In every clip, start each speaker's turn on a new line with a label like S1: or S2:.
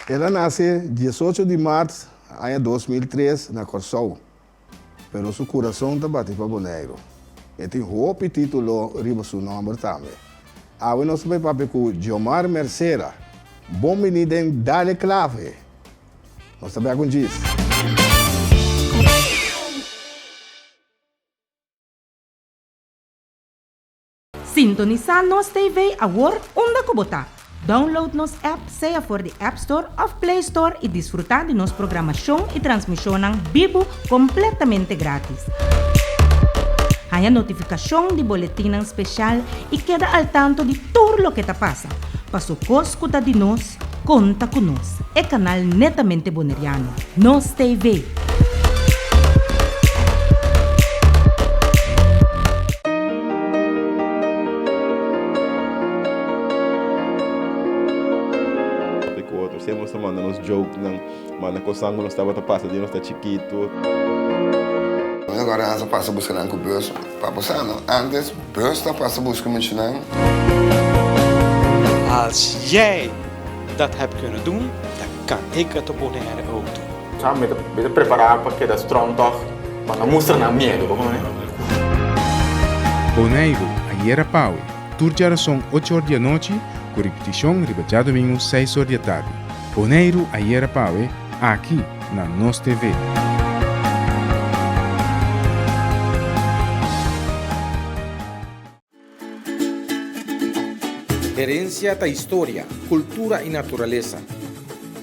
S1: El a nase diesocho di mart aña 2003 na Kòrsou, pero su kurason ta bati pa Boneiru. E tin hopi título riba su nòmber tambe. Awe nos ta bai papia ku Giomar Mercera. Bon bini den Dale Clave! Nos ta bek un djis.
S2: Sintonisá Nos TV awor unda ku bo ta. Download nos app sea for di App Store òf Play Store i disfrutá di nos programashon i transmishonnan bibu kompletamente grátis. Haña notifikashon di boletinnan speshal i keda al tanto di tur loke ta pasa. Paso kos ku ta di nos, konta ku nos, e kanal netamente boneriano, Nos TV.
S3: Ku otro siempre nos ta manda nos jokenan, manda kosnan ku nos tabata pasa di nos ta chikitu.
S4: Nos agora a pasa buska nan ku bus pa bo sa no antes bus ta pasa buska muchanan.
S5: Als jij dat hebt kunnen doen, dan kan ik het op Bonaire ook doen.
S6: Sa mi ta mi ta prepará pa keda strong tòg, pa no mustra nan miedu, bo kono?
S7: Boneiru, ayera pawe, tur djarason ocho or di anochi, ku ripitishon riba djadumingu seis or di atardi. Boneiru, ayera pawe, aki na Nos TV.
S8: Herencia ta historia, cultura y naturalesa.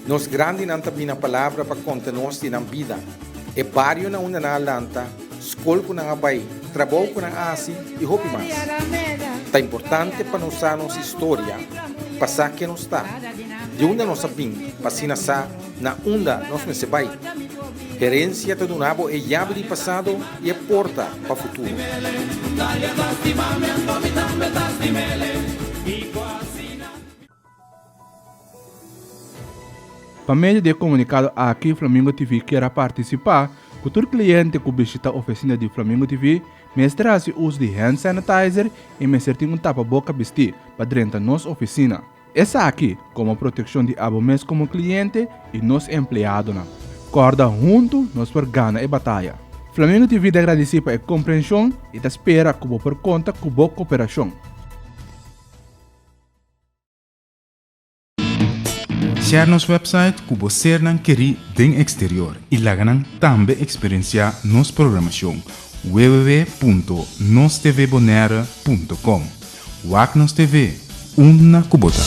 S8: Nos grandinan ta bina palabra pa conta nos di nan bida, e bario na unda nan a lanta, scol cu nan a bay, trabou cu nan a haci y hopi mas. Ta importante pa nos sa nos historia pa sa ken nos ta, di unda nos a bin pa asina sa na unda nos mester bay. Herencia ta duna bo e yabi di pasado y e porta pa futuro.
S7: Pa medio di e komunikado aki Flamingo TV kier a partisipá ku tur kliente ku bishita ofisina di Flamingo TV mester hasi uso di hand sanitizer i mester tin un tapaboka bistí pa drenta nos ofisina. Esaki komo protekshon di abo mes komo kliente i nos empleadonan. Kòrda huntu nos por gana e bataya. Flamingo TV ta gradisí pa e komprenshon i ta spera ku bo por konta ku bo koperashon. Share nos website ku bo sernan kerí den eksterior i laga nan tambe eksperensiá nos programashon www.nostvbonaire.com. Wak nos TV, unda ku bo ta.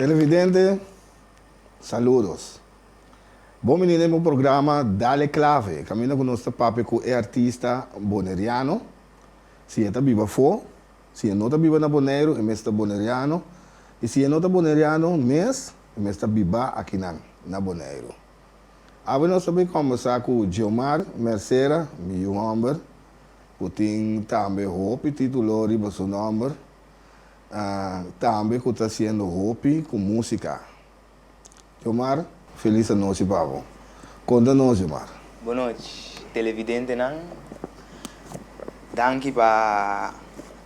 S1: Televidente, Saludos. Bon bini den bo programa Dale Clave, kaminda ku nos ta papia ku e artista boneriano. Si e ta biba afó, si e no ta biba na Boneiru, e mes ta boneriano, i si e no ta boneriano mes, e mes ta biba akinan na Boneiru. Awe nos ta bin kòmbersá ku Giomar Mercera, mi yu hòmber, ku tin tambe hopi título riba su nòmber. Tambe ku ta hasiendo hopi ku músika. Jomar, felis anochi pa bo. Konta nos, Jomar.
S9: Bonochi, televidentenan. Danki pa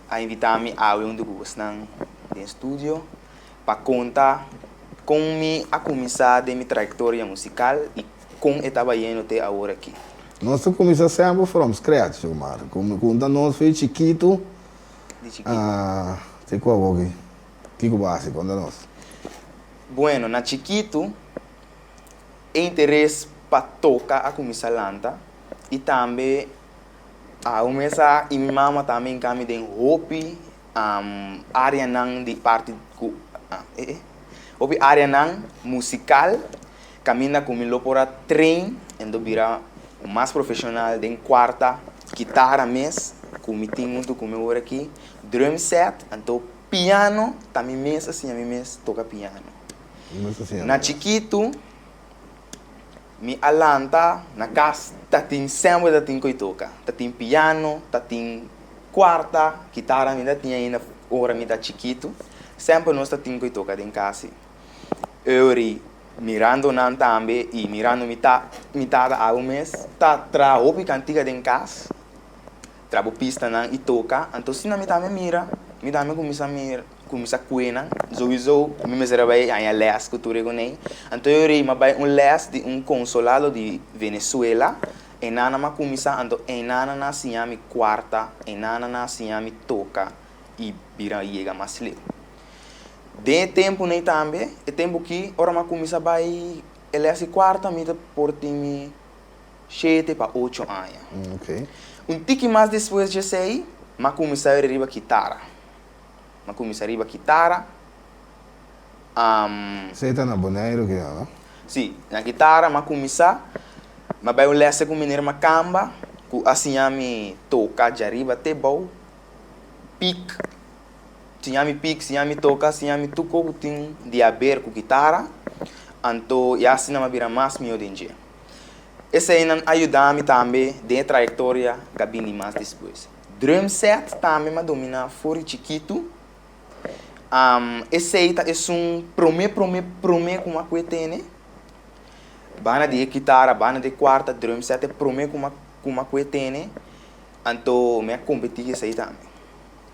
S9: a invitá mi awe huntu ku bosnan den studio pa konta kon mi a kuminsá den mi trayektoria musikal i kon e ta bayendo te awor aki.
S1: Nos ta kuminsá semper from scratch, Jomar. Konta nos fe chikitu
S9: Di chikitu.
S1: Te ku awoki, kiko bo hasi? Konta nos.
S9: Bueno, na chikitu e interes pa toka a kuminsá lanta i tambe awo mes a i mi mama tambe hinka mi den hopi areanan di parti ku hopi areanan musikal kaminda ku mi lo por a train en do bira mas profeshonal den kuarta kitara mes ku mi tin huntu ku mi ora aki, drum set, anto piano ta mi mes a siña mi mes toka piano. Na chikitu. Mi a lanta na kas ta tin semper ta tin koi toka. Ta tin piano, ta tin kuarta, kitara mi ta tin ainda ora mi ta chikitu. Semper nos ta tin koi toka den kas. Eury mirando nan tambe y mirando mi ta mi tata awe mes ta traha hopi cantica den cas, traha bo pistanan y toca, anto asina mi tambe mira, mi tambe cuminsa mira, cuminsa cue nan, souiso mi mester a bay haña les cu tur e cuney, anto Eury mi a bay un les di un consolado di Venezuela, eynan mi a cuminsa, anto eynan nan a siña mi cuarta, eynan nan a siña mi toca y bira yega mas leu. Den e tempunan ei tambe, e tempu ki ora mi a kuminsá bai e lès di kuarta mi ta por tin mi shete pa ocho aña. Un tiki mas despues dje esei mi a kuminsá bai riba kitara. Mi a kuminsá riba kitara.
S1: Esei ta na Boneiru ki no?
S9: Sí, na kitara mi a kuminsá. Mi a bai un lès ku meneer Makamba ku a siña mi toka djariba te bou, pik. Siña mi pik, siña mi toka, siña mi tur ku tin di haber ku kitara, anto ya asina mi a bira mas mihó den dje. Eseinan a yuda mi tambe den e trayektoria ku a bini mas despues. Drum set tambe mi a dominá for di chikitu. Esei ta esun promé promé promé ku mi a kue tene. Banda di e kitara, banda di e kuarta, drum set e promé ku mi a kue tene, anto mi a kompetí esei tambe.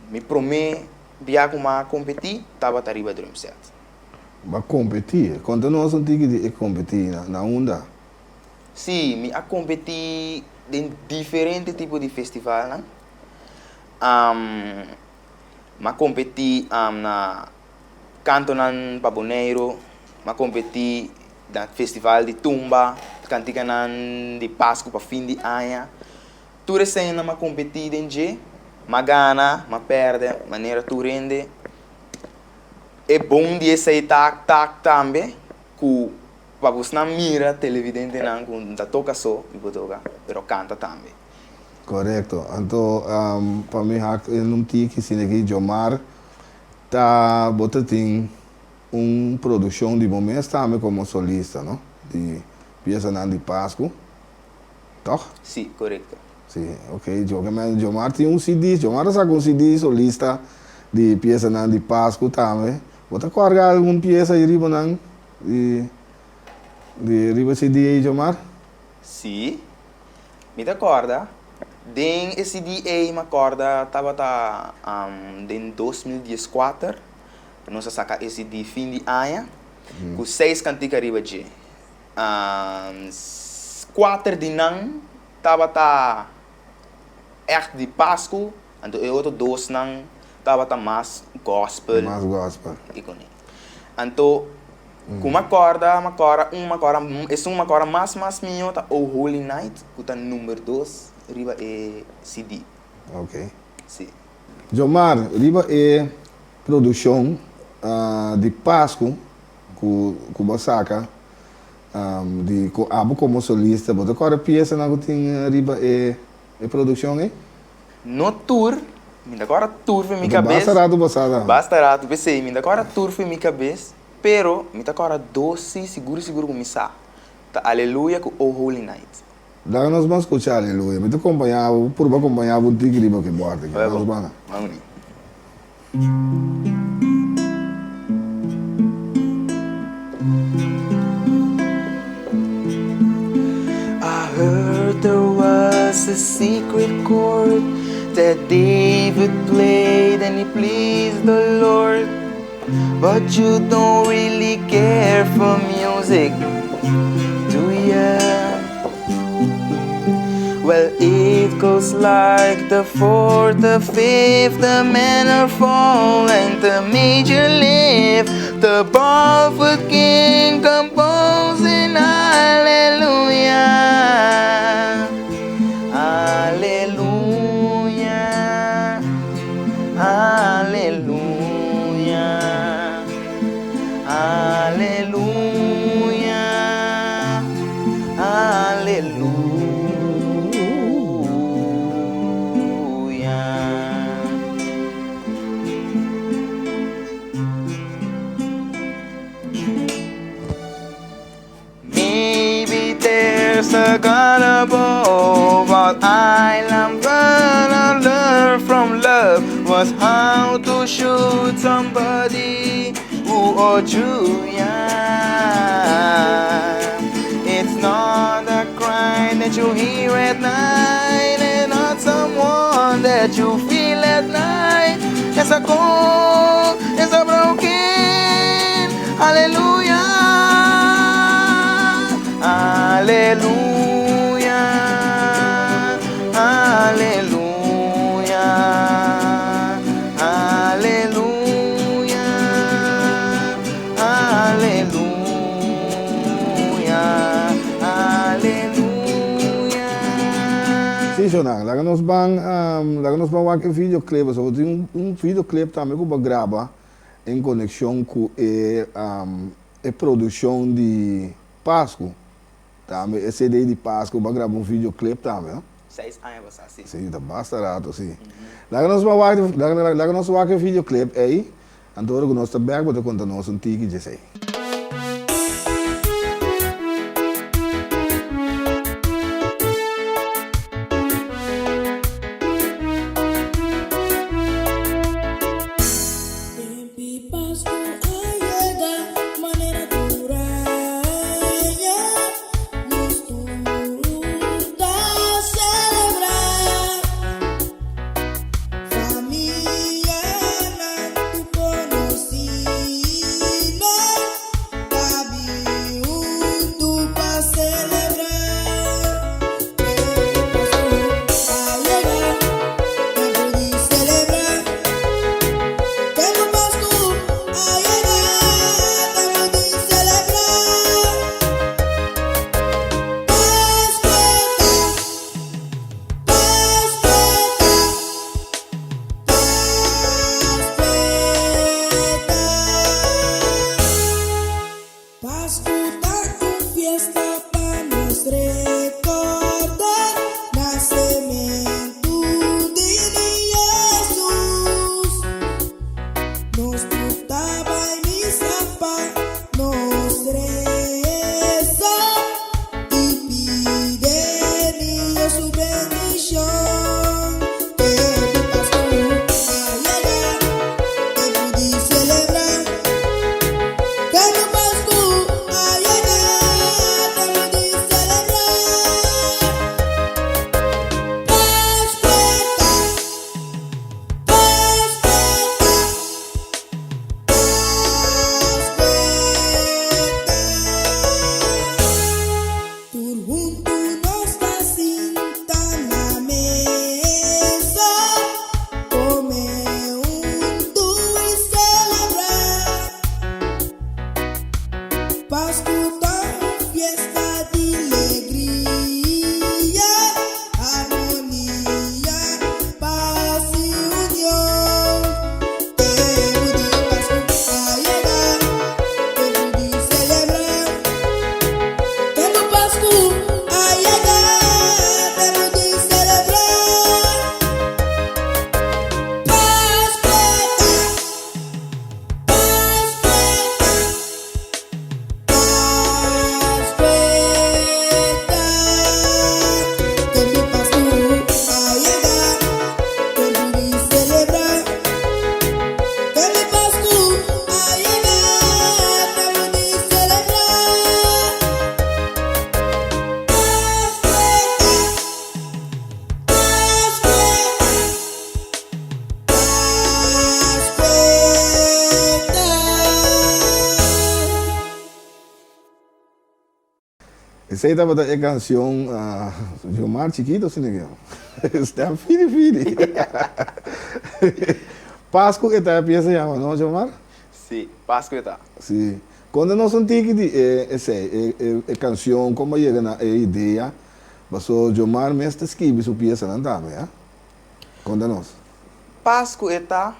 S9: Mi promé bia ku m'a kompetí tabata riba drum set.
S1: Bo a kompetí? Konta nos un tiki di e kompetí na unda?
S9: Sí, mi a kompetí den diferente tipo di festivalnan. M'a kompetí na kantonan pa Boneiru, m'a kompetí na festival di tumba, kantikanan di Pasku pa fin di aña. Tur eseinan m'a kompetí den dje, m'a gana, m'a pèrdè, manera tur hende. E bon di esei ta ta tambe ku pa bosnan mira televidentenan ku no ta toka so mi por toka, pero kanta tambe.
S1: Korekto. Anto pa mi hak in un tiki asina aki, Jomar, ta bo ta tin un produkshon di bo mes tambe komo solista, no? Di piesanan di Pasku. Toch?
S9: Sí, korekto.
S1: Sí, ok. Jomar tin un CD, Jomar a saka un CD solista di piesanan di Pasku tambe. Bo ta kòrda algun piesa ei riba nan di di riba e CD ei, Jomar?
S9: Sí, mi ta kòrda. Den e CD ei mi a kòrda tabata den 2014 nos a saka e CD fin di aña ku seis kantika riba dje. Kuater di nan tabata ègt di Pasku, anto e otro dosnan tabata mas gòspel.
S1: Mas gòspel.
S9: I kuné. Anto, ku mi a kòrda, mi a kòrda un, mi a kòrda, esun mi a kòrda mas mas mihó ta Oh Holy Night, ku ta number dos riba e CD.
S1: Oké.
S9: Sí.
S1: Jomar, riba e produkshon di Pasku, Ku ku bo saka di ku abo komo solista bo ta kòrda piesanan ku tin riba e e produkshon ei?
S9: No tur, mi ta kòrda tur for mi kabes.
S1: Basta ratu bo sa ta.
S9: Basta ratu, p'esei mi ta kòrda tur for mi kabes, pero mi ta kòrda dos si sigur sigur ku mi sa, ta Aleluya ku Oh Holy Night.
S1: Laga nos ban skucha Aleluya. Mi ta kompañá bo, purba kompañá bo un tiki riba keyboard aki. Nos ban.
S9: Ban. I heard there was a secret chord that David played and it pleased the Lord But you don't really care for music, do ya? Well, it goes like the fourth, the fifth, the minor fall and the major lift The barefoot king composing hallelujah Hallelujah Hallelujah Hallelujah Hallelujah Maybe. the God above. All I learned from love was how to shoot somebody who owed you. Yeah. It's not a cry that you hear at night, and not someone that you feel at night. It's a cold, it's a broken hallelujah. Hallelujah. Hallelujah. Hallelujah. Hallelujah. Hallelujah.
S1: Sí, Jonan, laga nos ban, laga nos ban wak e videoclip, pasobra bo tin un, un videoclip tambe ku bo a graba en konekshon ku e, e produkshon di Pasku. Tambe e CD di Pasku bo a graba un videoclip tambe, no?
S9: Seis aña pasá, sí.
S1: Sí, ta basta rato, sí. Laga nos ban wak, laga, laga nos wak e videoclip ei, anto ora ku nos ta bèk bo ta konta nos un tiki djesei. Esei tabata e canción Jomar Chiquito si no ke Stem fini fini. Pascu e ta e pieza yama no Jomar?
S9: Si, Pascu e ta.
S1: Si. Konta nos un tiki di e esei, e canción, como a yega na e idea, paso Jomar mes ta skibi su piezanan tambe, ha? Konta nos.
S9: Pascu e ta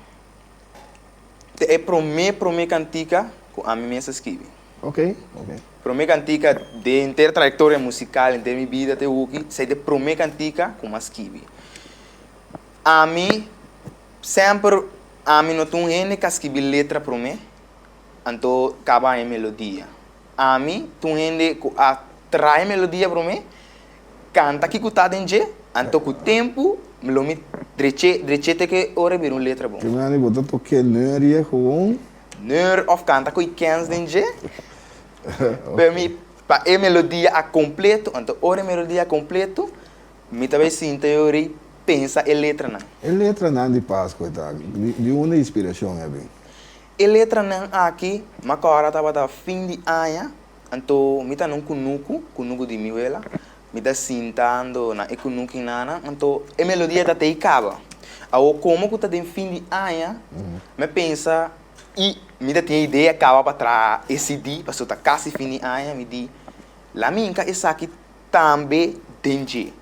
S9: ta e prome prome cantica cu ami mes a skibi.
S1: Ok, ok.
S9: Prome cantica den henter trayectoria musical, henter mi bida te hoki, esei ta e prome cantica cu mi a skibi. Ami semper, ami no ta un hende cu a skibi letra prome, anto caba haña melodia. Ami ta un hende cu a traha e melodia prome. kanta kiko ta den dje, anto ku tempu lo mi drech'é, drech'é te ke ora e bira un letra bon.
S1: Ke mani bo ta tok'é neurie gewoon?
S9: Neur of kanta ku e kens den dje. Pero mi, pa e melodia a kompleto, anto ora e melodia a kompleto, mi ta bai sinta e ora ei pensa e letranan.
S1: E letranan di Pasku e ta, di unda e inspirashon a bin?
S9: E letranan aki, m'akòrda tabata fin di aña, Anto mi ta na un kunuku, kunuku di mi wela, mi ta sintando na e kunuki nana, anto e melodia ta tei kaba. Awor komo ku ta den fin di aña, mi a pensa i mi ta tin e idea kaba pa traha e CD, pasobra ta kasi fin di aña, mi di, la mi hinka esaki tambe den dje.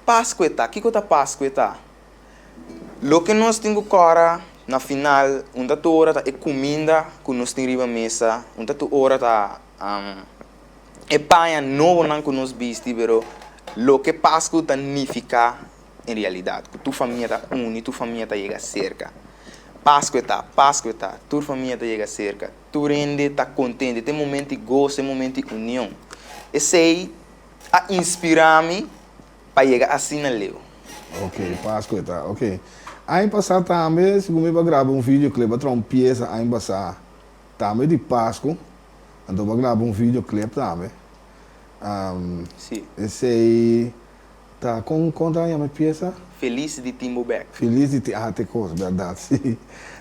S9: Pasku e ta, kiko ta Pasku e ta? Loke nos tin ku kòrda na final, un ta tur ora ta e kuminda ku nos tin riba mesa, un ta tur ora ta e paña nobonan ku nos bisti, pero loke Pasku ta nifiká en realidat, ku tur famia ta uni, tur famia ta yega serka. Pasku e ta, Pasku e ta, tur famia ta yega serka, tur hende ta kontento, ta e momento di goso, e momento di union. Esei a inspirá mi pa yega asina leu.
S1: Ok, Pascu e ta, ok. Aña pasá tambe, segun mi bo a graba un videoclip, bo a traha un piesa aña pasá tambe di Pascu, anto bo a graba un videoclip tambe.
S9: Si.
S1: Esei ta, kon kon ta yama e piesa?
S9: Felis di tin bo bek.
S1: Felis di tin, ah te kos, bèrdat, si.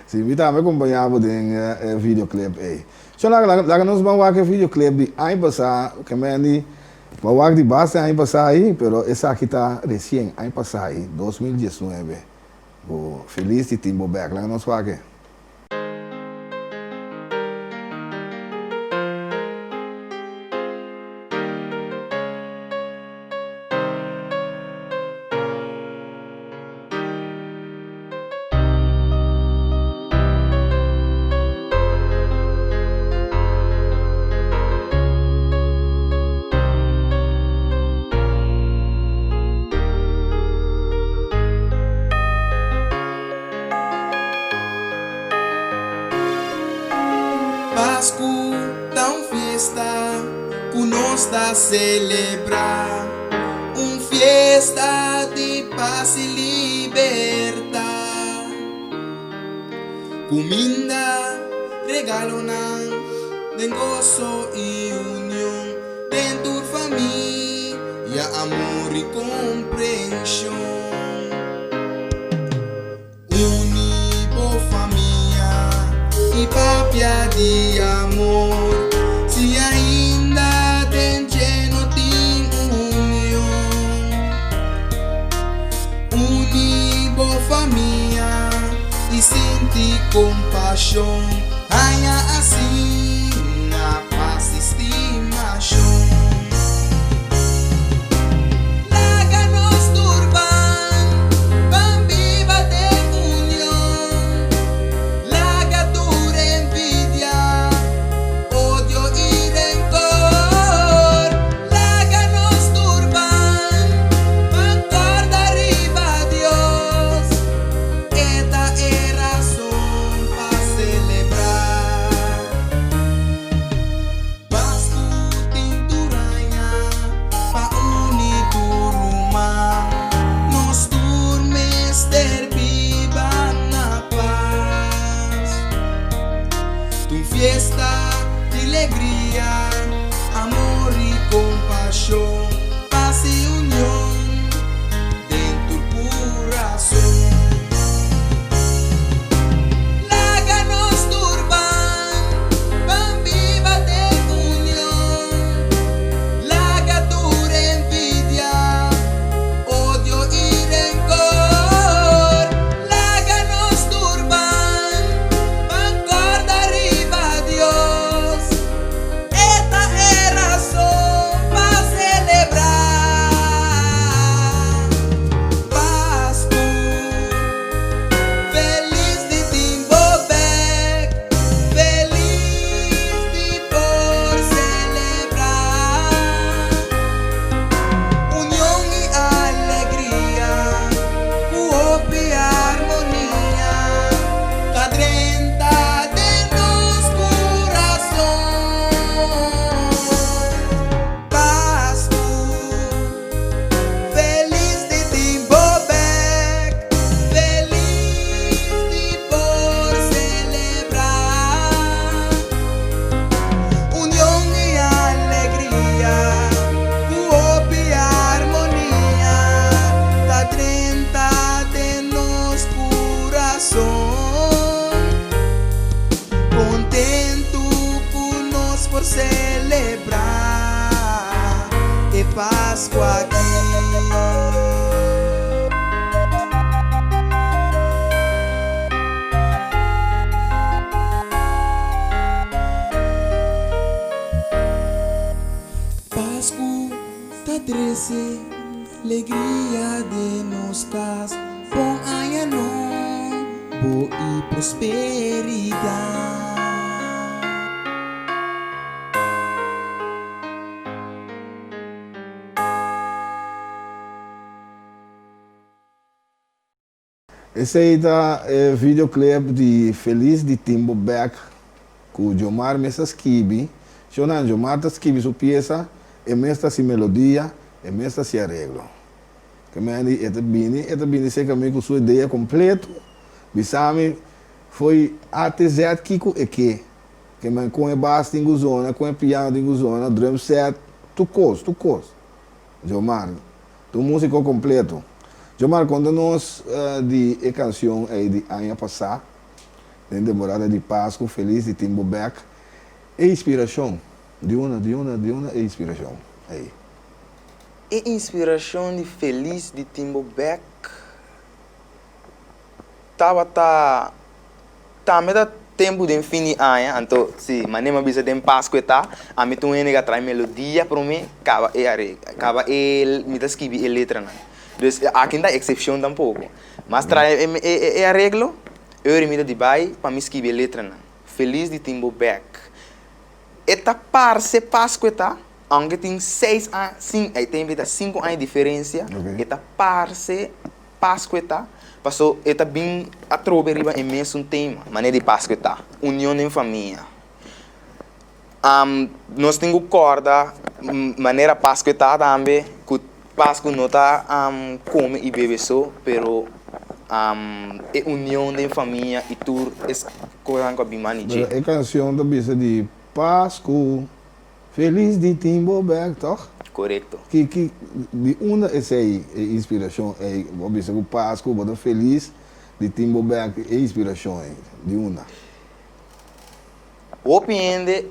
S1: Si, mi tambe a kompañá bo den e videoclip ei. So laga laga nos ban wak e videoclip di aña pasá, ke men di Bo a wak di basta e aña pasá ei, pero esaki ta resien, aña pasá ei, 2019. Bo felis di tin bo bek. Laga nos wak e.
S10: Pasku ta un fiesta ku nos ta selebrá, un fiesta di pas i libertad. Kuminda, regalonan, den goso i union, den tur famia, amor i komprenshon. Uni bo famia i papia di amor, si ainda den dje no tin union. Uni bo famia i sinti kompashon, haña asina pas i stimashon. Laga nos tur ban, ban biba den union, laga tur envidia, odio i renkor. Laga nos tur ban, ban kòrda riba Dios, E ta e rason pa selebrá. Pasku tin tur aña pa uni tur ruman, nos tur mester biba na pas. T'un fiesta di legria, amor i kompashon, pas i union den tur kurason. Laga nos tur ban, ban biba den union, laga tur envidia, odio i renkor. Laga nos tur ban, ban kòrda riba Dios, e ta e rason pa selebrá. Pasku aki. Pasku ta trese legria den nos kas, bon aña nobo i prosperidat.
S1: Esei ta e videoclip di Feliz di Timbo Bek ku Jomar mes a skibi. Shonan, Jomar ta skibi su piesa, e mes ta hasi melodia, e mes ta hasi areglo. Ke mende e ta bini, e ta bini serka mi ku su idea kompleto, bisa mi fo'i A te Z kiko e ke. Ke men kon e bas tin ku zona, kon e piano tin ku zona, drum set, tur kos, tur kos. Jomar ta un músiko kompleto. Jomar, konta nos di e kansion ei di aña pasá, den temporada di Pasku, Felis di Tin Bo Bèk. E inspirashon, di unda, di unda, di unda e inspirashon ei?
S9: E inspirashon di Felis di Tin Bo Bèk Tabata tambe ta tempu den fin di aña, anto si manera mi a bisa den Pasku e ta, ami ta un hende ku a trae melodia promé kaba e are kaba e mi ta skibi e letranan. Dus aki no ta eksepshon tampoko. Mas trae e e areglo, e ora mi ta di bai pa mi skibi e letranan. Felis di tin bo bèk. E ta parse Pasku e ta, aunke tin seis aña, e tempu ta sinku aña diferensia, e ta parse. Pasku e ta, paso e ta bin atrobe riba e mesun tema. Manera di Pasku e ta, union den famia. Nos tin ku kòrda manera Pasku e ta tambe, ku Pasku no ta kome i bebe so, pero e union den famia i tur e kosnan ku a bin mani dje.
S1: Pero e kanshon ta bisa di Pasku. Felis di tin bo bek, tòg?
S9: Korekto.
S1: Ki, ki, di unda esei, e inspirashon ei? Bo a bisa ku Pasku bo ta felis di tin bo bek, e inspirashon ei, di unda?
S9: Hopi hende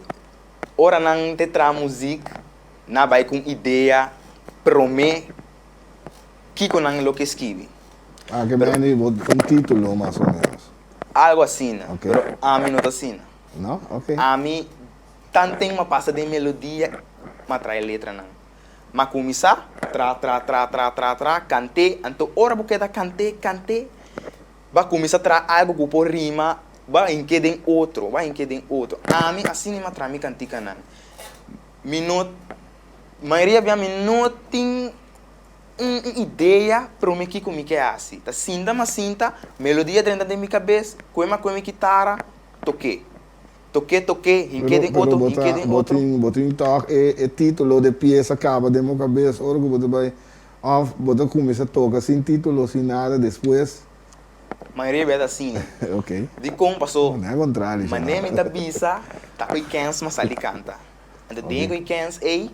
S9: ora nan te traha muzik, nan a bai ku un idea promé kiko nan lo ke skibi.
S1: Ah, ke mende bo un titulo mas o ménos.
S9: Algo asina,
S1: Ok.
S9: pero ami no ta asina.
S1: No? Ok.
S9: Ami Tanten m'a pasa den melodia, m'a trae letranan. M'a kuminsá tra tra tra tra tra tra, kant'é, anto ora bo keda kant'é, kant'é, bo a kuminsá traha algu ku por rima, bo a hink'é den otro, bo a hink'é den otro. Ami asina m'a traha mi kantikanan. Mi no, mayoria bia mi no tin un idea promé kiko mi ke hasi. Ta sinta m'a sinta, melodia drenta den mi kabes, kue m'a kue mi kitara, tok'é. Toké toké, hinké den otro, hinké den otro.
S1: Pero bo tin tòg e título de piesa kaba den bo kabes ora ku bo ta bai òf bo ta kuminsá toka sin título, sin nada despues.
S9: Mayoria bia ta asina.
S1: Ok.
S9: Dikon? Paso
S1: No e kontrario shana.
S9: manera mi ta bisa ta ku e kèns m'a sali kanta. Anto den ku e kèns ei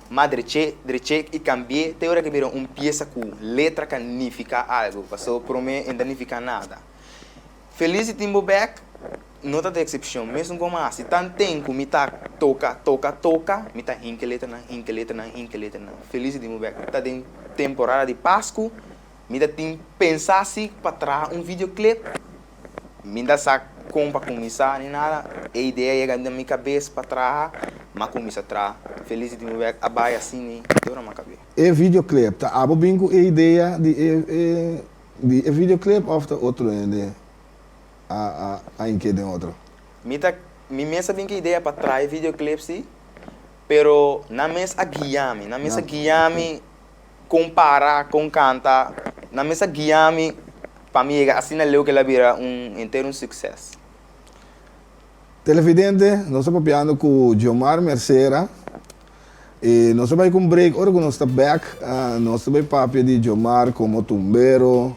S9: m'a drech'é, drech'é i kambi'é te ora ku bira un piesa ku letra ka nifiká algu. Paso promé e no ta nifiká nada. Felis di tin bo bek no ta ta eksepshon. Mesun komo hasi tanten ku mi ta toka, toka, toka, mi ta hinka letranan, hinka letranan, hinka letranan. Felis di tin bo bek. Ta den temporada di Pasku, mi ta tin pensa si pa traha un videoclip. Mi ta sa kon pa kuminsá ni nada. E idea yega den mi kabes pa traha, m'a kuminsá traha. Felis di tin bo bek a bai asina te ora m'a kab'é.
S1: E videoclip, ta abo bin ku e idea di e Di e videoclip of ta otro hende a a hink'é den otro?
S9: Mi ta mi mes a bin ku idea pa traha e videoclip si, pero nan mes a guia mi, nan mes a guia mi kon para, kon kanta, nan mes a guia mi pa mi yega asina leu ku el a bira un henter un sukses.
S1: Televidente, nos ta papiando ku Giomar Mercera i nos ta bai ku un break. Ora ku nos ta bek, nos ta bai papia di Giomar komo tumbero,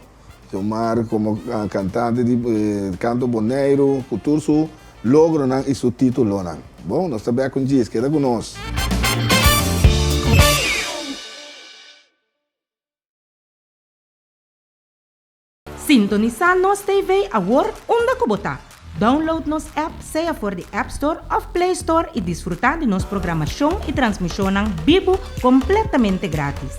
S1: Giomar komo kantante di kanto Boneiru, ku tur su logronan i su titulonan. Bon, nos ta bek ku djis. Keda ku nos.
S2: Sintonisá Nos TV awor unda ku bo ta. Download nos app sea for di App Store òf Play Store i disfrutá di nos programashon i transmishonnan bibu kompletamente grátis.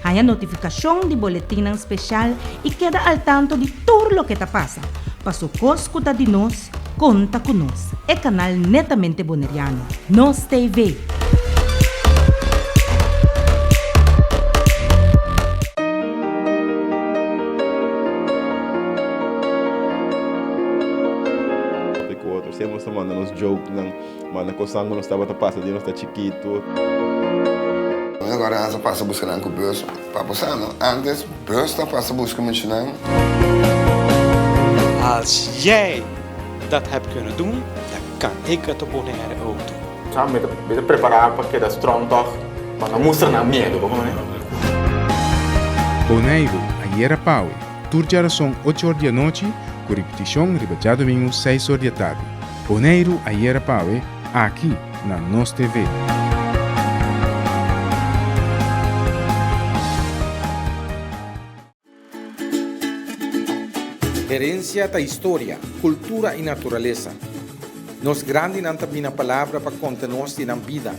S2: Haña notifikashon di boletinnan speshal i keda al tanto di tur loke ta pasa. Paso kos ku ta di nos, konta ku nos. E kanal netamente boneriano. Nos TV.
S3: Ku otro. Siempre nos ta manda nos jokenan, manda kosnan ku nos tabata pasa di nos ta chikitu.
S4: Mi agora a pasa buska nan ku bus pa bo sa no antes bus ta pasa buska muchanan.
S5: Als jij dat hebt kunnen doen, dan kan ik het op Bonaire ook doen.
S6: Sa, mi ta mi ta prepará pa keda strong tòg, pa no mustra nan miedu, bo kono?
S11: Boneiru, ayera pawe, tur djarason ocho or di anochi, ku ripitishon riba djadumingu seis or di atardi. Boneiru, ayera pawe, aki na Nos TV.
S8: Herencia ta historia, cultura y naturalesa. Nos grandinan ta bina palabra pa conta nos di nan bida,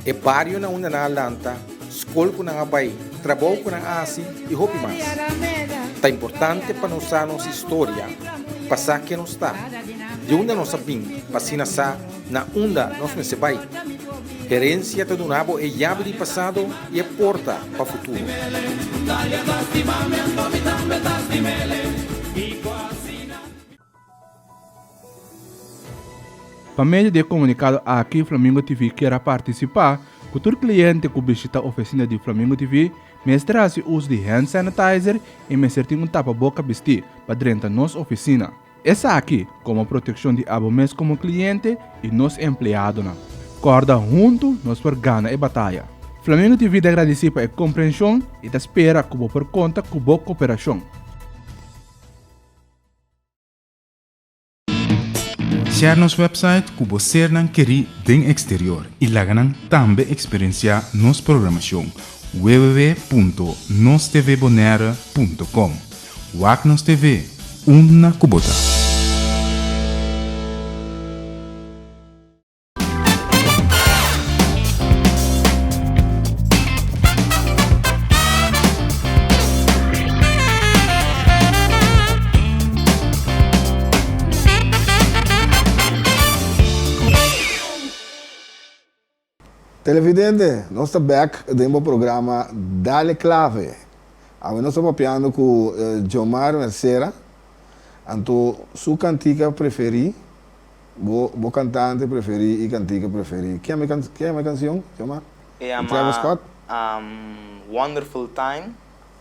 S8: e bario na unda nan a lanta, scol cu nan a bay, trabou cu nan a haci y hopi mas. Ta importante pa nos sa nos historia, pa sa ken nos ta, di unda nos a bin pa asina sa na unda nos mester bai. Herencia ta duna bo e yabi di pasado y e porta pa futuro.
S7: Pa medio di e komunikado aki Flamingo TV kier a partisipá ku tur kliente ku bishita ofisina di Flamingo TV mester hasi uso di hand sanitizer i mester tin un tapaboka bistí pa drenta nos ofisina. Esaki komo protekshon di abo mes komo kliente i nos empleadonan. Kòrda huntu nos por gana e bataya. Flamingo TV ta gradisí pa e komprenshon i ta spera ku bo por konta ku bo koperashon.
S11: Share nos website ku bo sernan kerí den eksterior i laga nan tambe eksperensiá nos programashon www.nostvbonaire.com. Wak nos TV, unda ku bo ta.
S1: Televidente, nos ta bek den bo programa Dale Clave. Awe nos ta papiando cu Jomar Mercera, anto su cantica preferi, bo bo cantante preferi y cantica preferi. Ken e ken e cancion, Jomar?
S9: E
S1: Di Travis Scott?
S9: Wonderful Time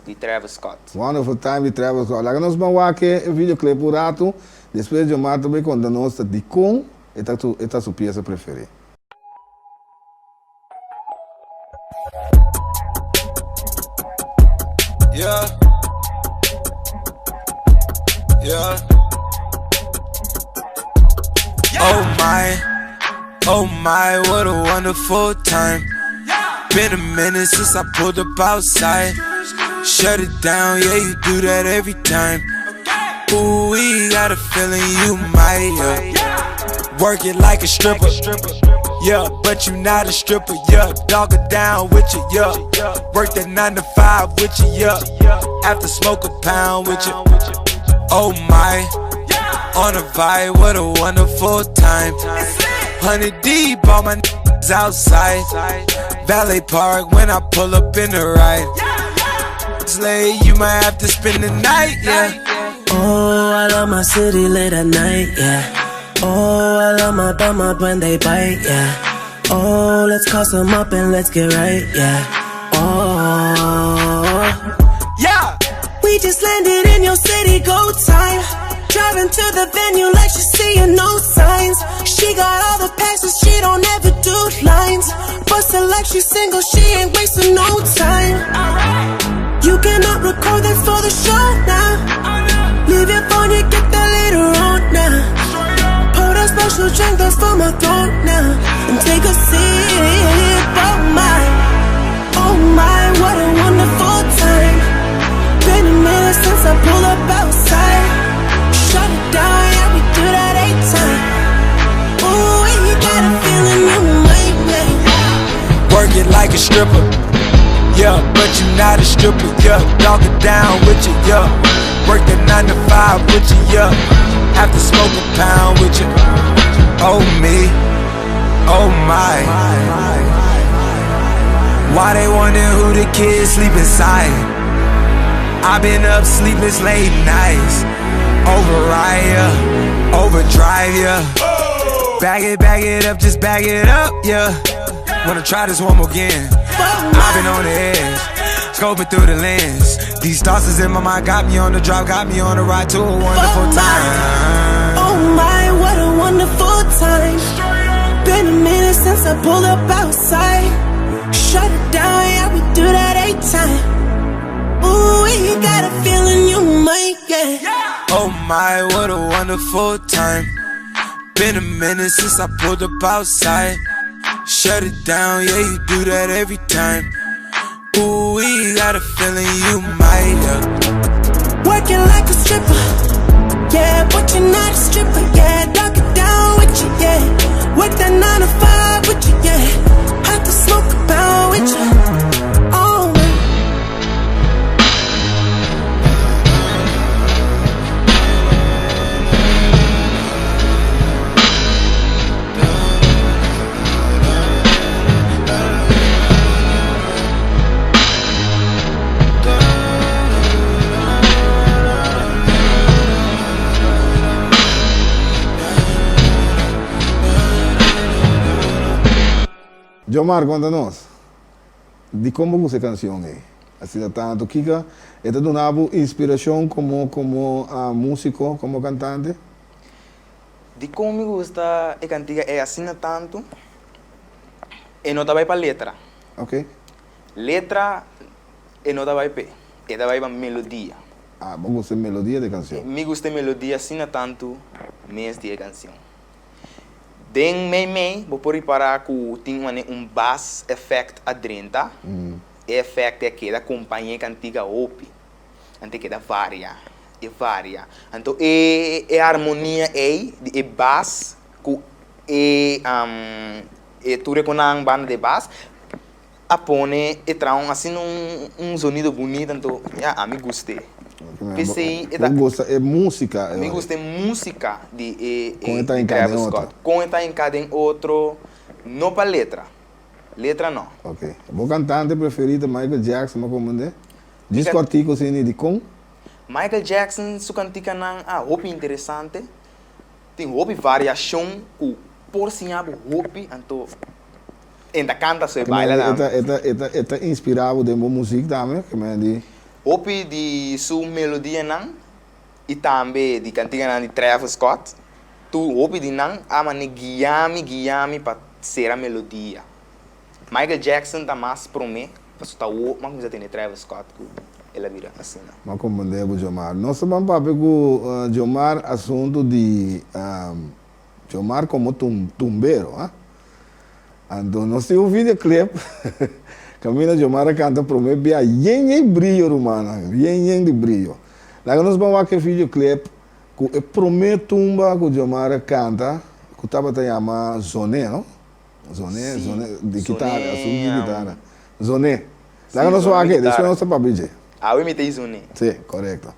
S9: di Travis Scott.
S1: Wonderful Time di Travis Scott. Laga nos ban wak e videoclip un rato, despues Jomar ta bay conta nos ta dicon e ta e ta su pieza preferi.
S10: Yeah. Yeah. Oh my, oh my, what a wonderful time. Been a minute since I pulled up outside. Shut it down, yeah, you do that every time. Ooh, we got a feeling you might, yeah. Work it like a stripper. Yeah, but you not a stripper, yeah. Dog it down with you, yeah. Work that 9 to 5 with you, yeah. After smoke a pound with you. Oh my, on a vibe, what a wonderful time. 100 deep, all my outside. Valet Park when I pull up in the ride. Slay, you might have to spend the night, yeah.
S12: Oh, I love my city late at night, yeah. Oh, I love my bum up when they bite, yeah. Oh, let's call some up and let's get right, yeah. Oh,
S10: yeah.
S12: We just landed in your city, go time. Driving to the venue like she's seeing no signs. She got all the passes, she don't ever do lines. Bustin' like she's single, she ain't wasting no time. You cannot record that for the show now. Leave your phone, you get that later on now. Pour that special drink that's for my throat now. And take a sip. Oh my, oh my, what a wonderful time. Been a minute since I pulled up outside. Shut it down, yeah.
S10: Work it like a stripper. Yeah, but you not a stripper. Yeah, dog it down with you. Yeah, work the 9 to 5 with you. Yeah, have to smoke a pound with you. Oh me, oh my. Why they wonder who the kids sleep inside? I've been up sleepless late nights. Override, yeah. Overdrive, yeah. Bag it up, just bag it up, yeah. Wanna try this one more again. I've been on the edge, scoping through the lens. These thoughts is in my mind, got me on the drive, got me on the ride to a wonderful time.
S12: Oh my, what a wonderful time. Been a minute since I pulled up outside. Shut it down, yeah, we do that every time. Ooh, we got a feeling you might get.
S10: Oh my, what a wonderful time. Been a minute since I pulled up outside. Shut it down, yeah, you do that every time. Ooh, we got a feeling you might, yeah.
S12: Working like a stripper, yeah, but you're not a stripper, yeah. Dog it down with you, yeah. Work that 9 to 5 with you, yeah. Have to smoke a pound with you. Oh, man.
S1: Jomar, konta nos, dikon bo gusta e kanshon ei asina tantu? Kiko e ta duna bo inspirashon komo komo músiko, komo kantante?
S9: Dikon mi gusta e kantiga ei asina tantu? E no ta bai pa letra.
S1: Ok.
S9: Letra e no ta bai p'e, e ta bai pa melodia.
S1: Ah, bo gusta e melodia di e kanshon.
S9: Mi gusta e melodia asina tantu mes di e kanshon. Den mei mei bo por ripará ku tin manera un bass effect a drenta, e effect ei a keda kompañá e kantiga hopi, anto e keda varia, e varia. Anto e e harmonia ei di e bass ku e e tur e konan banda di e bass a pone e traha un asina un un zonido bunito anto ya ami gust'é. P'esei e ta.
S1: Bo gusta e músika
S9: e Mi gusta e músika di e
S1: Kon e ta hinká den
S9: Travis
S1: otro.
S9: Scott. Kon e ta hinká den otro, no pa letra. Letra no.
S1: Ok. Bo kantante preferí ta Michael Jackson, bo a komprendé? Djis kòrtiku asina di kon?
S9: Michael Jackson su kantikanan a hopi interesante. Tin hopi variashon ku por siña bo hopi anto e ta kanta so e baila tambe.
S1: E ta e ta e ta inspira bo den bo muzik tambe? Ke men di.
S9: Hopi di su melodianan i tambe di kantikanan di Travis Scott tur hopi di nan a mane guia mi guia mi pa sera melodia. Michael Jackson ta mas prome pasobra ta awor mi a kuminsa tende Travis Scott ku el a bira asina.
S1: Mi a comprende ku Jomar. Nos ta ban papia ku Jomar asuntu di Jomar komo tumbero ha. Anto nos tin un videoclip kaminda Jomar a kanta prome bia yen yen brio rumannan, yen yen di brio. Laga nos ban wak e videoclip ku e prome tumba ku Jomar a kanta ku tabata yama Zone no. Zone, zone, di kitara, asuntu di kitara. Zone. Laga nos wak e, despues nos ta papia dje.
S9: Awe mi ta e zone.
S1: Si, korekto.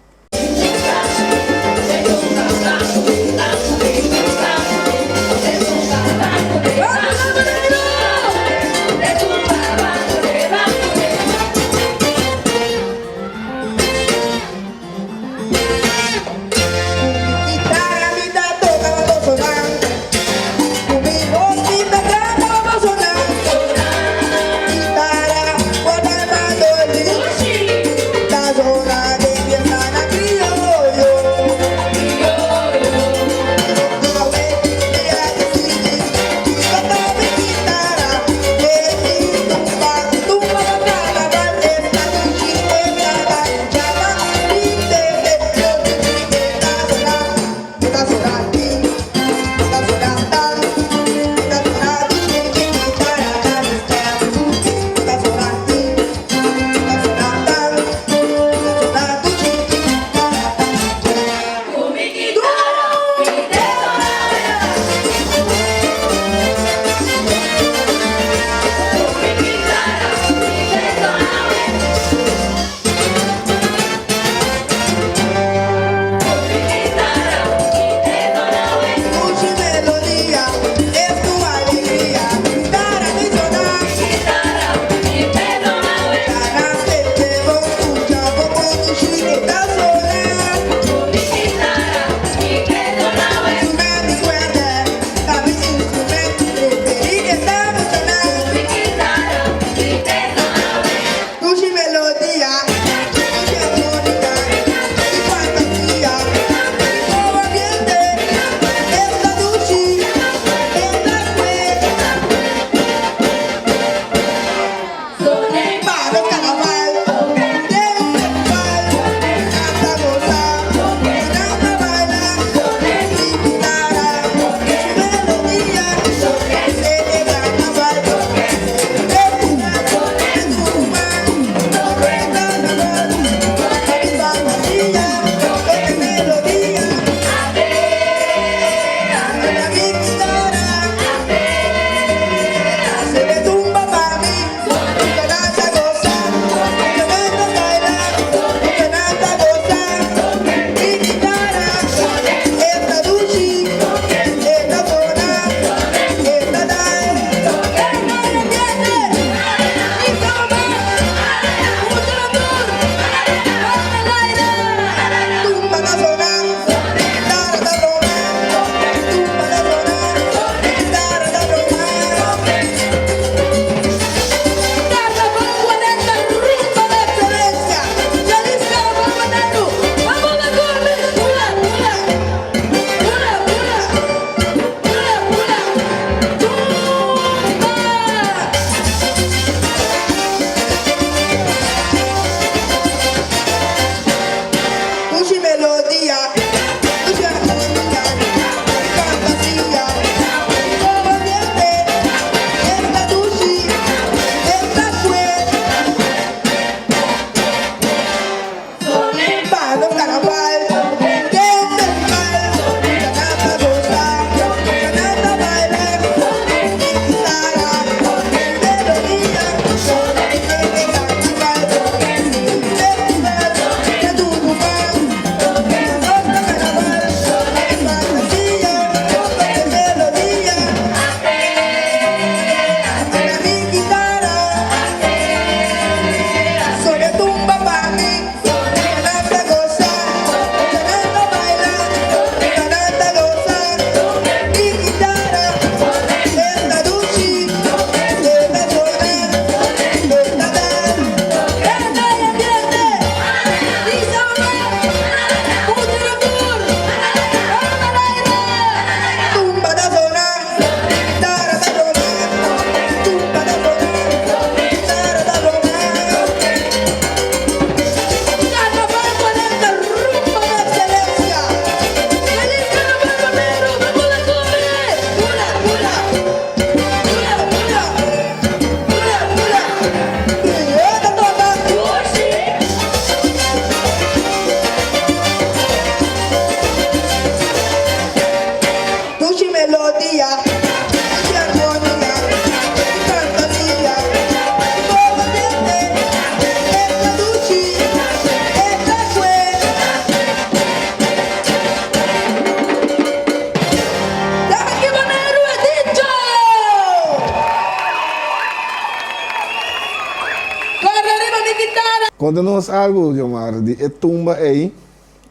S13: di kitara.
S1: Konta nos algu, Jomar, di e tumba ei,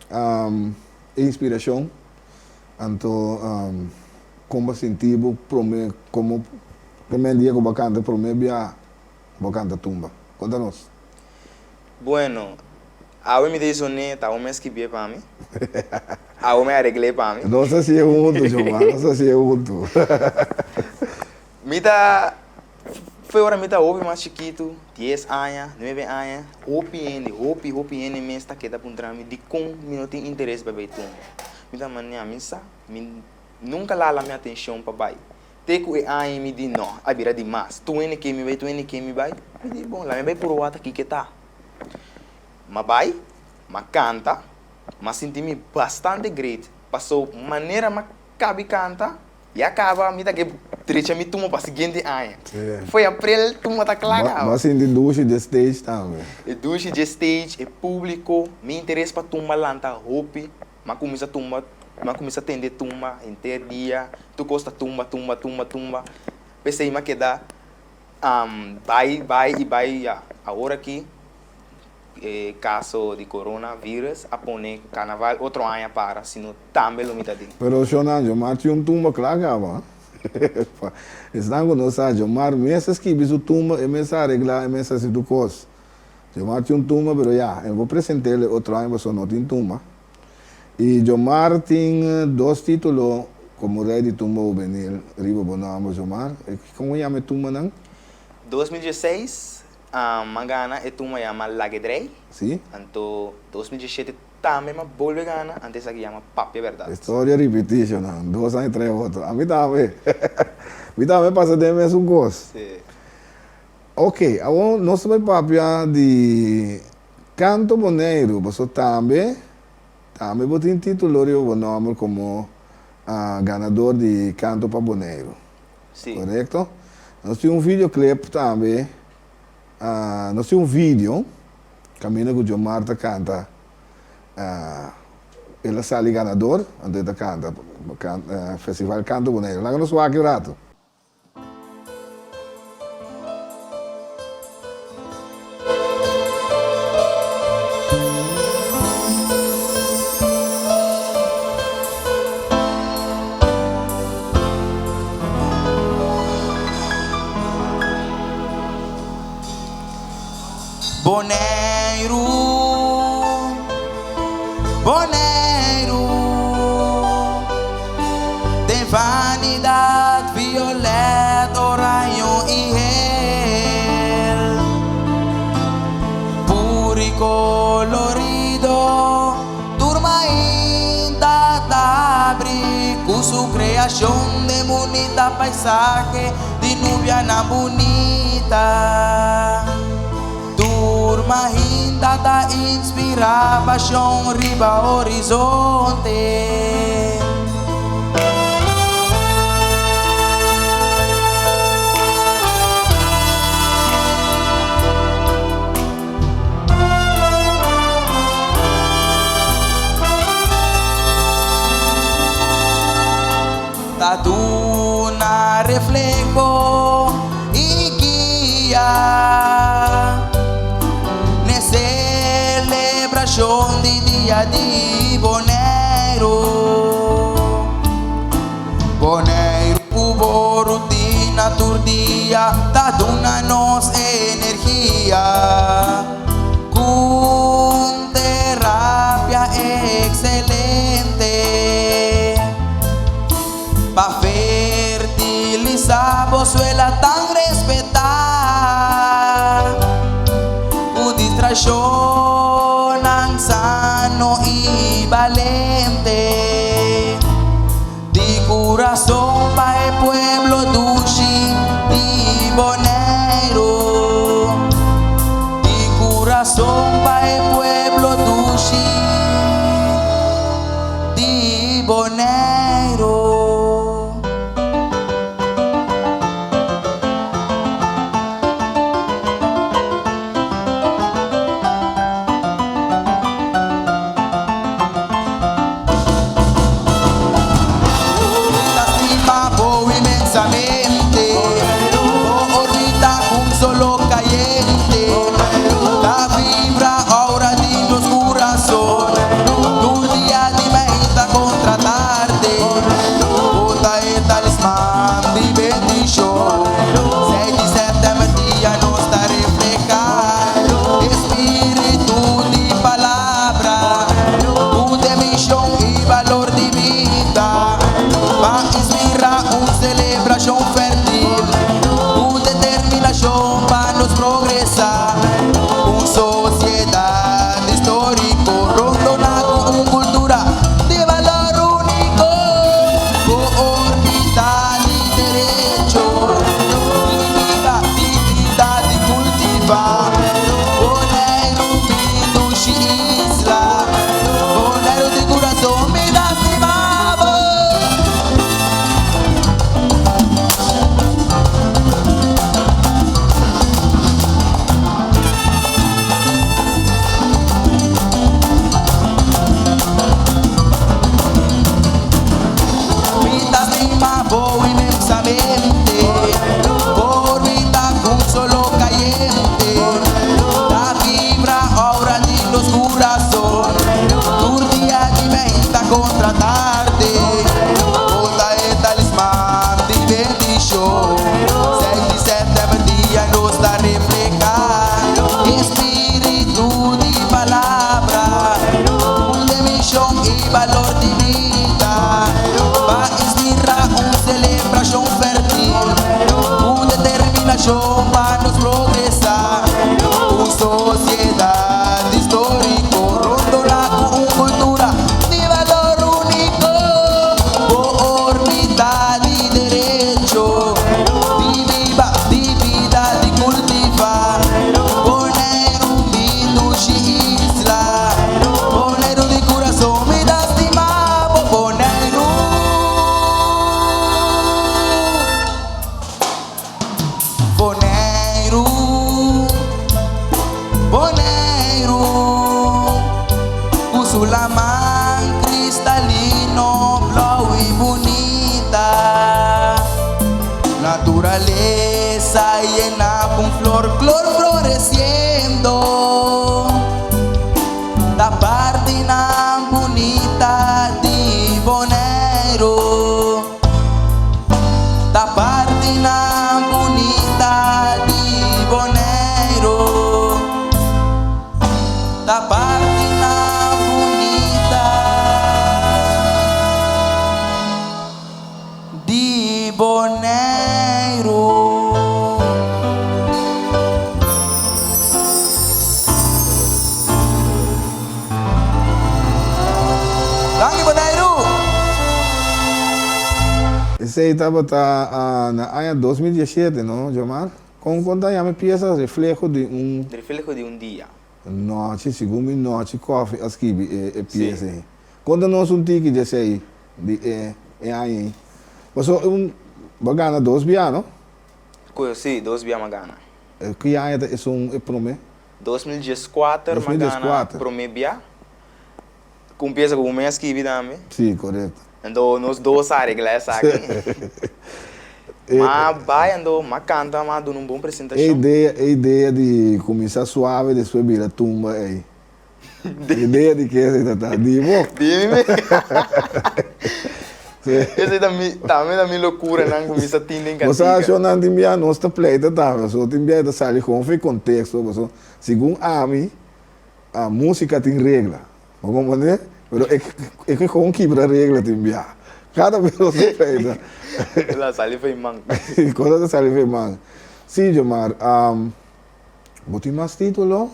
S1: e inspirashon, anto kon bo a sinti bo prome, komo prome dia ku bo a kanta, prome bia bo a kanta tumba. Konta nos.
S9: Bueno, awe mi ta hisoné, ta awe mi a skibié pa mi, awe mi a areglé pa mi.
S1: Nos a hasié huntu, Jomar, nos a hasié huntu.
S9: Mi ta Foi ora mi ta hopi mas chikitu, dies aña, nuebe aña, hopi hende, hopi, hopi hende mes ta keda puntra mi dikon mi no tin interes pa bai tumba. Mi ta manera, mi sa, mi nunka lala mi atenshon pa bai. Te ku e aña mi di no, a bira dimas. Tur hende ke mi bai, tur hende ke mi bai. Mi di, bon, laga mi bai puru wak kiko ta. M'a bai, m'a kanta, m'a sinti mi bastante great, paso manera m'a kabi kanta, Ya caba mi ta ke drecha mi tuma pa siguiente aña. Foi april tuma ta cla caba.
S1: Bo a sinti dushi dje stage tambe.
S9: E dushi dje stage, e publico, mi interes pa tumba lanta hopi. Mi a cuminsa tumba, mi a cuminsa tende tumba henter dia, tur cos ta tumba, tumba, tumba, tumba. P'esey mi a keda bay, bay y bay ya. Awor aki. E kaso di corona virus a pone carnaval otro aña para sino tambe lo mi ta den.
S1: Pero shonnan Jomar tin un tumba kla kaba. Esnan ku no sa Jomar mes a skibi su tumba e mes a aregla e mes a hasi tur kos. Jomar tin un tumba pero ya e no por present'el e otro aña pasobra no tin tumba. I Jomar tin dos titulo komo rei di tumba hubenil riba bo nòmber Jomar. Kon bo yama e tumbanan?
S9: 2016 M'a gana e tumba yama Lagedrei.
S1: Sí.
S9: Anto 2017 tambe m'a bolbe gana, anto esaki yama Papia Berdad.
S1: Historia ripití, shonnan. Dos aña trae otro. Ami tambe. Mi tambe pasa den e mesun kos.
S9: Sí.
S1: Ok, awor nos ta bai papia di Kanto Boneiru, pasobra tambe, tambe bo tin título riba bo nòmber komo ganador di Kanto pa Boneiru.
S9: Sí.
S1: Korekto. Nos tin un videoclip tambe, nos tin un video kaminda ku Jomar ta kanta, el a sali ganador, anto e ta kanta Festival Kanto Boneiru. Laga nos wak un rato.
S10: Boneiru, Boneiru, Den vanidat violet, oraño i hel, Pur i kolorido. Tur mainta ta habri ku su kreashon den bunita paisahe di nubianan bunita. Tur mainta ta inspirá pashon riba horizonte. Ta duna refleho i guia n'e selebrashon di Dia di Boneiru. Boneiru ku bo rutina tur dia ta duna nos energia. Ku un terapia excelente pa fertilisa bo suela tan respetá. Ku distrashonnan sano i balente. Di kurason pa e pueblo dushi di Boneiru. Di kurason pa e pueblo dushi di Boneiru. pa nos progresá. Un sosiedat históriko rondoná ku un kultura di balor úniko. Ku orbita di derecho, di biba, di bida, di kultivá. Boneiru mi dushi isla, Boneiru di kurason mi ta stima bo. Mi ta stima bo inmensamente, por mi ta cu solo cayente, ta vibra aura di nos curazon, tur dia di meinta contra tarde, bo ta e talisman di bendicion, seis di september dia nos ta refleha, espiritu di palabra, un de mision y balor di bida, pa inspira un celebracion fertil, cu determinacion pa nos progresa, un sociedad historico rondona cu un cultura di balor unico, bo orbita di derecho, di biba, di bida, di cultiva, Boneiru mi dushi isla, Boneiru di curason mi ta stima bo, Boneiru. Boneiru, Boneiru, ku su laman kristalino, blou i bunita. Naturalesa yena ku flor, klor floresiendo. Ta partinan bunita di Boneiru. Ta partinan bunita di Boneiru. Ta partinan bunita di Boneiru. Danki Boneiru!
S1: Esei tabata na aña 2017, no, Jomar? Kon kon ta yama e piesa Refleho di un.
S9: Refleho di un dia.
S1: Nochi, segun mi Nochi Coffee a skibi e piesa ei. Konta nos un tiki di esei, di e aña ei. Pasobra un, bo a gana dos bia, no?
S9: Si, dos bia mi a gana.
S1: Ki aña ta esun e prome?
S9: 2014 mi a gana prome bia. Ku un piesa ku bo mes a skibi tambe.
S1: Si, korekto.
S9: Anto nos dos a regla esaki. Ma bai anto m'a kanta, m'a duna un bon presentashon.
S1: E idea, e idea di kuminsá suave despues bira tumba ei. E idea di ke esei ta ta? Di bo.
S9: Di mi. Esei ta mi, tambe ta mi lokuranan ku mi sa tin den
S1: Bo sa
S9: kantika.
S1: shownan tin bia nos ta pleita tambe, pasobra tin bia e ta sali kon for e konteksto, pasobra segun ami a músika tin regla. Bo comprende? Pero e e ke kon kibra regla tin bia. Kada bes nos ta pleita.
S9: La sali for e man.
S1: Cosa ta sali for e man. Si, Jomar, bo tin mas título?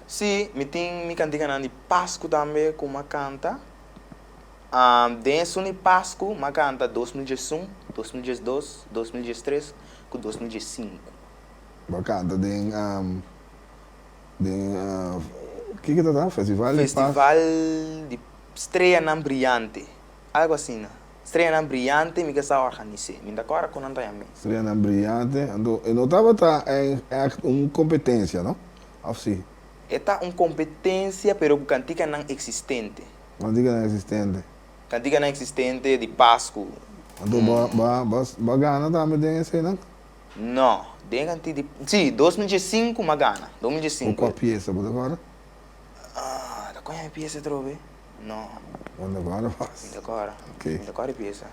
S9: Si, mi tin mi kantikanan di Pasku tambe ku mi a kanta. Den esun di Pasku mi a kanta 2011, 2012, 2013 ku 2015.
S1: Bo a kanta den den kiko ta ta? Festival di Pasku?
S9: Festival di Streanan Briante, algo asina. Streanan Briante mi ke sa organis'é. Mi ta kòrda kon nan ta yam'é.
S1: Streanan Briante, anto e no tabata ègt un kompetensia, no? Òf si?
S9: E ta un kompetensia pero ku kantikanan eksistente.
S1: Kantikanan eksistente.
S9: Kantikanan eksistente di Pasku.
S1: Anto bo bo bo bo a gana tambe den eseinan?
S9: No, den kanti di, si, 2005 m'a gana, 2005.
S1: Ku kua piesa bo ta kòrda?
S9: Ah, ta koña mi piesa atrobe? No.
S1: Bo no ta kòrda pas?
S9: Mi ta kòrda.
S1: Ok.
S9: Mi ta kòrda e piesa.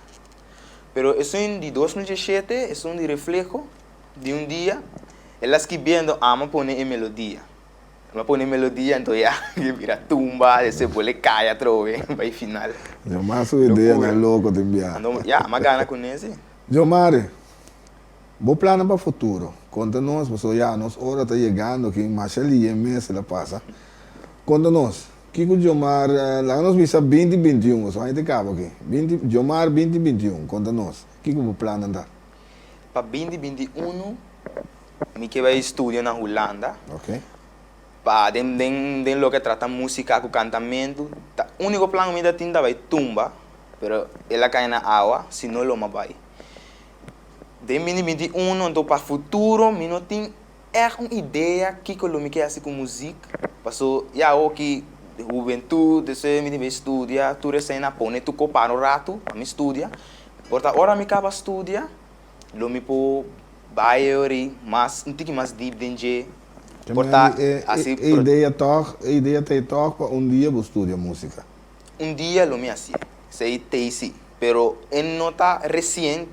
S9: Pero esun di 2017, esun di Refleho di un dia, el a skibiendo, amo a pone e melodia. Mi a pone melodia anto ya ke bira tumba despues bo le kai atrobe bai final.
S1: Jomar su idea na loko tin bia.
S9: Anto ya mi a gana ku ne si.
S1: Jomare. Bo plannan pa futuro? Konta nos, pasobra ya nos ora ta yegando aki, masha lie mes el a pasa. Konta nos, kiko Giomar, laga nos bisa binti bintiun, pasobra aña ta kaba aki. Binti, Giomar binti bintiun, konta nos, kiko bo plannan ta?
S9: Pa binti bintiunu mi ke bai studia na Hulanda.
S1: Ok.
S9: Pa den den den loke trata músika ku kantamentu, ta úniko plan ku mi ta tin ta bai tumba, pero el a kai na awa, si no lo mi a bai. Den binti 21, anto pa futuro mi no tin ègt un idea kiko lo mi ke hasi ku muzik, paso ya awoki hubentut esei mi tin bai studia, tur esei na pone tur ko para un ratu pa mi studia, por ta ora mi kaba studia lo mi por bai ori mas un tiki mas dip den dje, por ta hasi.
S1: E idea tòg, e idea ta e tòg pa un dia bo studia musika.
S9: Un dia lo mi hasié, esei t'ei si. Pero e no ta recien,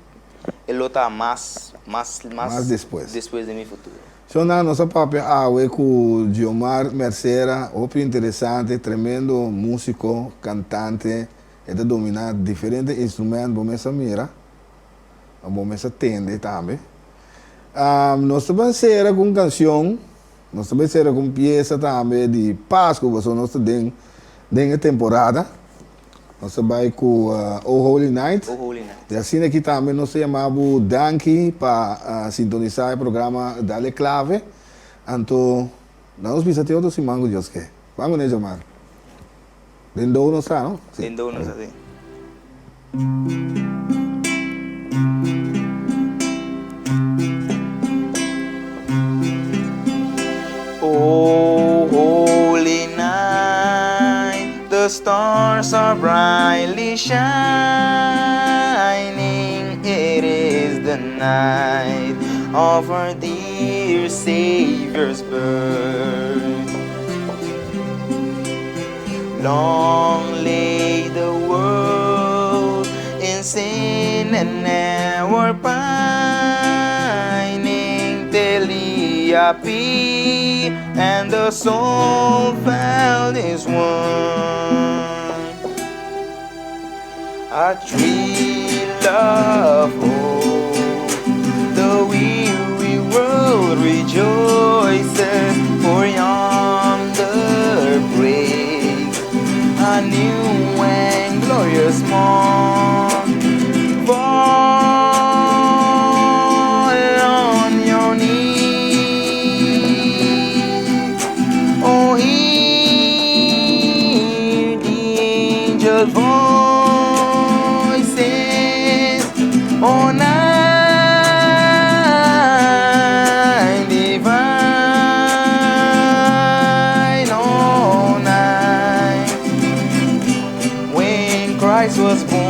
S9: e lo ta mas, mas, mas
S1: Mas despues.
S9: despues den mi futuro.
S1: Shonnan, nos a papia awe ku Giomar Mercera, hopi interesante, tremendo musico, cantante, e ta domina diferente instrument, bo mes a mira, bo mes a tende tambe. Nos ta ban cera ku un cancion, nos ta bay cera ku un pieza tambe di Pascu, pasobra nos ta den den e temporada. Nos ta bai ku O Holy Night.
S9: O Holy Night.
S1: I asina aki tambe nos ta yama bo danki pa sintonisá e programa Dale Clave. Anto na nos bisa te otro siman ku Dios ke. Ban kuné Jomar. Den dou nos ta, no?
S9: Si. Den dou nos ta, si. O holy night, the stars are brightly shining, it is the night of our dear Savior's birth. Long lay the world in sin and error pining till he appeared and the soul felt his wound. A tree love hope, the weary world rejoices, for yonder breaks a new and glorious morn. Fall on your knees, oh hear the angel voices, oh night divine, oh night when Christ was born.